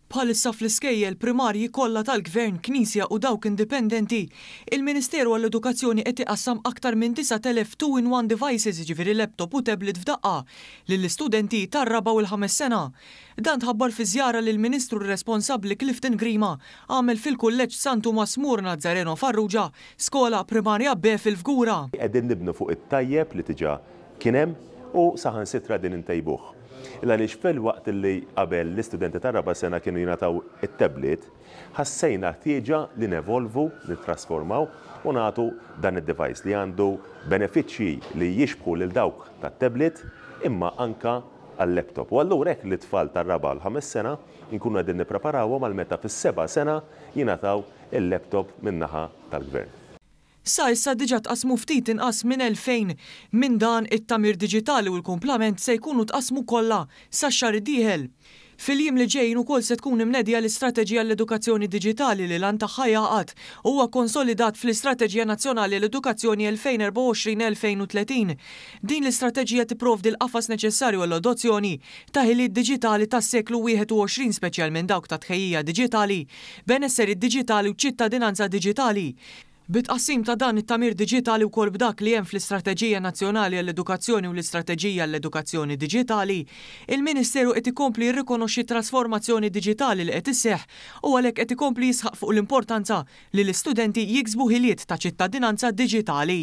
Bħalissa fl-iskejjel primarji kollha tal-Gvern, Knisja u dawk indipendenti, il-Ministeru għall-Edukazzjoni qed iqassam aktar minn 9,000 two-in-one devices, jiġifieri laptop u tablet f'daqqa, lill-istudenti tar-raba' u l-ħames sena. Dan tħabbar fi żjara li l-Ministru responsabbli Clifton Grima għamel fil-Kulleġġ San Tumas More Nazzareno Farrugia, Skola Primarja B fil-Fgura. Qegħdin nibnu fuq it-tajjeb li diġà kien hemm u saħansitra qegħdin intejbuh. Għaliex filwaqt li qabel l-istudenti tar-raba' sena kienu jingħataw it-tablet, ħassejna ħtieġa li nevolvu, nittrasformaw u nagħtu dan id-device li għandu benefiċċji li jixbħu lil dawk tat-tablet imma anka għal-laptop. U allura hekk li tfal tar-raba' l-ħames sena nkunu qegħdin nippreparawhom għal meta fis-seba' sena jingħataw il-laptop min-naħa tal-gvern. Sa issa diġà tqassmu ftit inqas minn 2000 minn dan it-tagħmir diġitali u l-kumplament se jkunu tqassmu kollha sax-xahar id-dieħel. Fil-jiem li ġejjin ukoll se tkun imnedija l-Istrateġija l-Edukazzjoni Diġitali li l-għan tagħha jaqgħad huwa konsolidat fl-Istrateġija Nazzjonali l-Edukazzjoni 2024-2030. Din l-istrateġija tipprovdi l-qafas neċessarju għall-adozzjoni ta' ħiliet diġitali tas-seklu 21, speċjalment dawk ta' tħejjija diġitali, benesseri diġitali u ċittadinanza diġitali. Bit-tqassim ta' dan it-tagħmir diġitali wkoll b'dak li hemm fl-Istrateġija Nazzjonali għall-Edukazzjoni u l-Istrateġija għall-Edukazzjoni Diġitali, il-Ministeru qed ikompli jirrikonoxxi trasformazzjoni diġitali li qed isseħħ u għalhekk qed ikompli jisħaq fuq l-importanza li l-istudenti jiksbu ħiliet ta' ċittadinanza diġitali.